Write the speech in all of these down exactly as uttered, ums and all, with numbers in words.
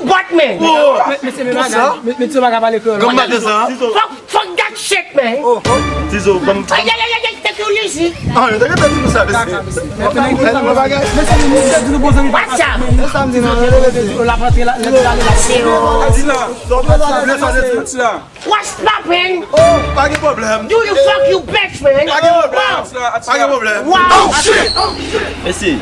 What, man? Oh! Mesye, men bagay, men ti bagay pale kreyòl. Granm maten sa. Fuck, fuck that shit, man. Tizo, ban m. Ay, ay, ay, ay, ay, take it easy. Ah, yo te gentan di nou sa, mesye. Mesye, men ti di nou bon zanmi. What's up? Sa m di non, rele Tizo. L ap rantre la, l ap ale la. What's poppin'? Oh, pa gen pwoblèm. Do you fuck you bitch, man? Pa gen pwoblèm. Pa gen pwoblèm. Wow. Oh, shit. Mesye,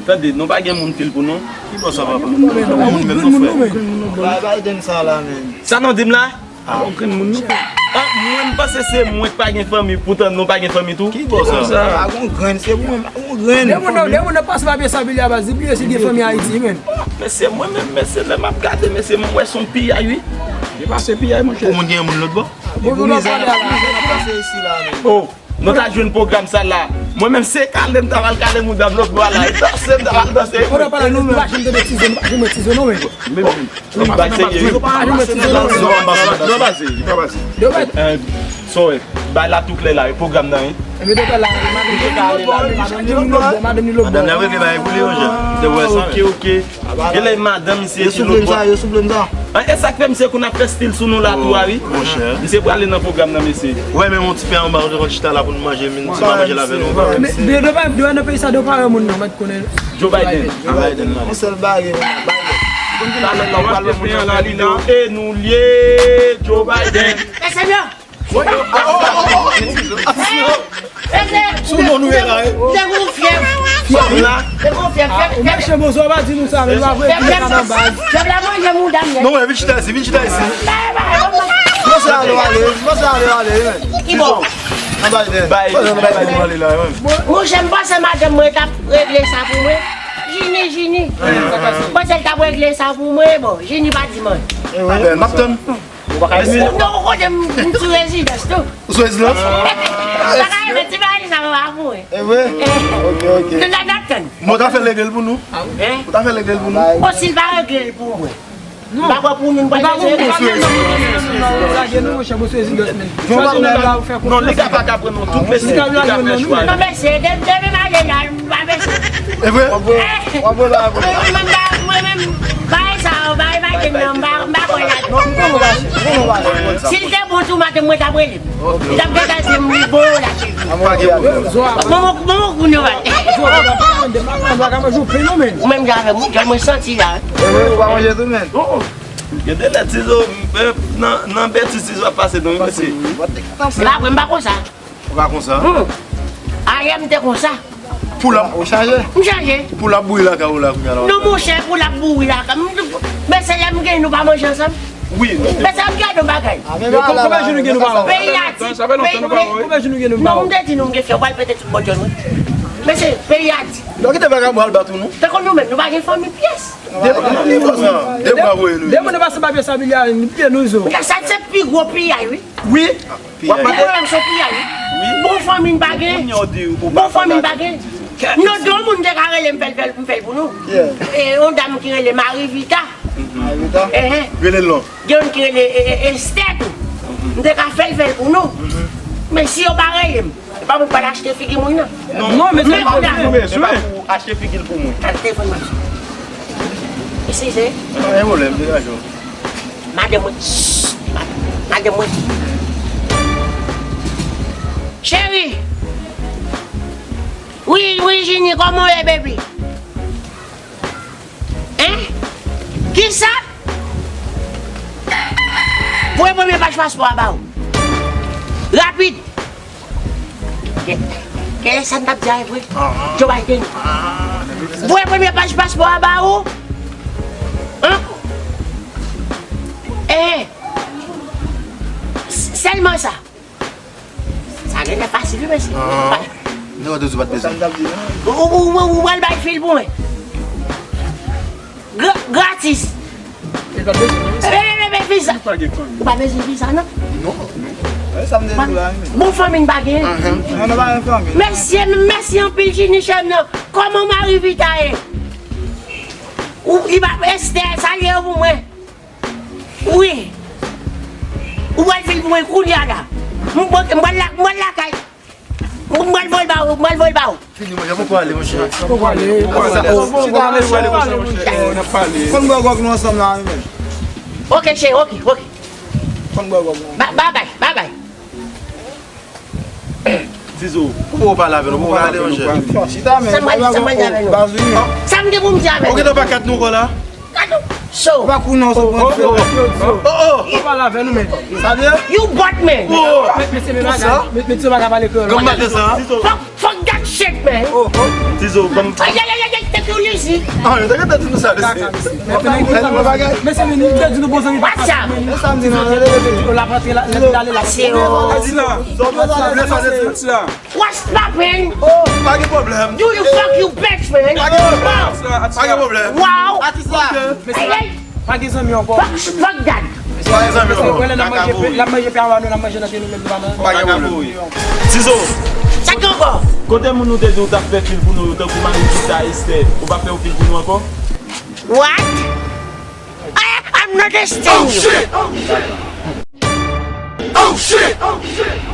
tande, nou pa gen moun fil pou nou. Ki bò sa, papa? Moun menm nou frè. Bay, bay, den sa la, men. Sa nou di m la? Ah, mwen m panse se mwen k pa gen fanmi, poutan nou pa gen fanmi tou. Ki bò sa? Pa gon grenn, se pou mwen, pa gon grenn. De moun nan, de moun nan pase papye sa bilye a baz, li bliye si gen fanmi Ayiti, men. Men se mwen menm, men se lè m ap gade, men se mwen wè se yon piyay, wi. Li pa se piyay, monchè. Pou moun gen moun lòt bò? Bon, bon, bon, bon, bon. Oh, nou ta jwenn pwogram sa la. Mwen menm se kale m ta pral kale mouda m lòt bò la. E danse m ta pral danse. Ou pa pale, nou pa janm tande Tizo, nou pa janm wè Tizo non, men. Menm, menm. Wi, bay serye, wi. Yo pa pase, yo pa pase. Yo pa pase. Yo pa pase. Eh, sorry. Bay la tou klè la, e pwogram nan, wi. Epi de la, madanm li lòt bò, madanm li lòt bò. Madanm li ap regle bagay pou li, monchè. Te wè sa. Ok, ok. Genlè madanm misye ki lòt bò. Yo souple m sa, yo souple m sa. Ah, e sa k fè misye konn ap fè stil sou nou la tou a, wi. Monchè. Misye prale nan pwogram nan, mesye. Wè, men yon ti pen anba, nou te konn chita la pou nou manje, men nou pa manje l avè nou. Men, de, de, de, nan peyi sa, de pa wè moun nan, mèt konnen. Joe Biden. Joe Biden, yon sèl bagay, Biden. Talè la, w ap fè moun nan fè videyo. E nou l ye, Joe Biden. Mesye, byen. Sou non nou ye la, wi. Te gon fyèv. Fyèv la. Te gon fyèv, fyèv, fyèv. Mesye, bon, sa w pa di nou sa, men w ap vre di sa nan baz. Fyèv la manje mouda m nèt. Non, men vin chita isi, vin chita isi. Kòman sa ale, ale? Kòman sa ale, ale, men? Ki bò? Anba, bay, bay, bay, ale la, wi. Monchè, m panse madanm mwen t ap regle sa pou mwen. Jini, Jini. M panse l t ap regle sa pou mwen. Bon, Jini pa di m anyen. Bèl, m ap tann. Ou pa ka di non, ou konnen m, m sou rezidans tou. Ou sou rezidans? Ou pa ka renmen ti bagay sa yo pa pou mwen. E vre? Ok, ok. Nou la n ap tann. Mwen ta fè regle l pou nou. Hein? Ou ta fè regle l pou nou. Bon, si l pa regle l pou mwen. M pa pran pou nou, m pa regle l. Ou pa gen non, ou pa gen non, ou pa gen non, monchè, bon, sou rezidans, men. Chwazi nou la, ou fè konfyans. Non, li ka pa ka pran non, tout mesye, li ka fè chwa. Non, mesye, de, depi m ale la, m pa mesye. E vre? W ap voye la, w ap voye la. Mwen menm, mwen menm, bagay sa yo, bagay pa gen nan, m pa, m pa kwè ladan. Si l te bon tou, maten mwen t ap rele m. Li t ap gentan di m li bon la, cheri. Manman, manman kounye a. Ou menm jan avè m, jan mwen santi la. Ou pa manje tou, men. Gen de lè Tizo, nan, nan betiz Tizo ap pase non, wi, mesye. Se pa vre, m pa konsa. Ou pa konsa? Hmm. Ayè m te konsa. Pou l ap, ou chanje? M chanje. Pou l ap bouri lakay ou la kounye a la. Non, monchè, pou l ap bouri lakay m. Men se lè m gen nou pa manje ansanm. Wi, non. Men se ap gade yon bagay. Konbyen jou nou gen nou pa wè? Peyi Ayiti. Sa fè lontan nou pa wè. Konbyen jou nou gen nou pa wè? Non, m te di nou m gen fyèv, w al pete tout bòdyòl mwen. Men se peyi Ayiti. Donk, kite vagabon al bat ou, non? Te konn nou menm, nou pa gen fanmi pyès. Depi, depi, depi, depi, depi nou pase papye sa bilye a, nou piye nou zo. Sa se pi gwo piyay, wi. Wi. W ap mande? Pwoblèm se piyay, wi. Wi. Bon fanmi n pa gen. Bon fanmi n pa gen. Nou gen yon moun te ka rele m fè l, fè l, m fè l pou nou. Yeah. E yon dam ki rele Marie Vita. Marie Vita? Ehe. Rele l non. Gen youn ki rele, e, e, Estè tou. M te ka fè l, fè l pou nou. Men si yo pa rele m, e pa pou m pral achte figi moun nan. Non, men se pa pou bezwen. E pa pou achte figi l pou mwen. Gade telefòn mwen. Eskize. Pa gen pwoblèm, degaje w. Madanm mwen. Madanm mwen. Cheri. Wi, wi, Jini, kòman w ye, baby? Hein? Kisa? Voye premye paj paspò a ba ou. Rapid. Ke, ke sa n t ap di a e vre? Joe Biden. Voye premye paj paspò a ba ou. Hein? Eh. S-, sèlman sa. Sa genlè fasil, wi, mesye. Ah. Nèg yo di w pa t bezwen. Ou, ou, ou, ou pral bay fil pou mwen. Gra-, gratis. Li pa bezwen, non. Eh, eh, eh, eh, viza. Ou pa gen fanmi. Ou pa bezwen viza, non? Non. Bon fanmi n pa gen. Mèsi, mèsi anpil, Jini, chè m nan. Kòman Marie Vita ye? Ou, li pa, Estè, salye yo pou mwen. Wi. Ou pral fil pou mwen kounye a la. M, m, m pral la, m pral lakay. M pral voye l ba ou, m pral voye l ba ou. Fini, monchè, poko ale, monchè. Poko ale. Chita, monchè. N ap pale. Konn bwè gwòg nou ansanm la, wi, menm. Ok, cheri, ok, ok. Konn bwè gwòg nou. Ba-, babay, babay. Tizo, poko pale avè nou, poko ale, monchè. Chita, men. Sa m pral, sa m pral di avè nou. Sa m gen pou m di avè nou. Ok, nan pa kat nou ankò la. Kat nou. So. Pa kou non, so. Oh, oh. Pa pale avè nou, men. Sa vle? You butt, man. Oh. Met, met se men bagay. Met, met se bagay pale kreyòl. Kòman sa? Fuck, fuck that shit, man. Oh, oh. Tizo, ban m. Ay, ay, ay, ay, ay, take it easy. Ah, yo te gentan di nou sa, mesye. Mesye, men li te di nou bon zanmi pa. What's up? Sa m di non, non, non, non. L ap rantre la, l ap ale la. Atila, atila, atila. What's poppin'? Oh, pa gen pwoblèm. You, you fuck, you bitch, man. Pa gen pwoblèm. Pa gen pwoblèm. Wow. Atis la. Hey, hey. Pa gen zanmi ankò. Fuck, fuck that. Pa gen zanmi ankò. Wè lè n ap manje, n ap manje pè a nou, n ap manje nan pye nou menm nou pa nan. Pa gen pwoblèm. Tizo. Sa k ankò? Kote moun ou te di ou t ap fè fil pou nou yo, tankou Marie Gita, Esther, ou p ap fè yo fil pou nou ankò? What? I, I'm not a stranger. Oh shit! Oh shit!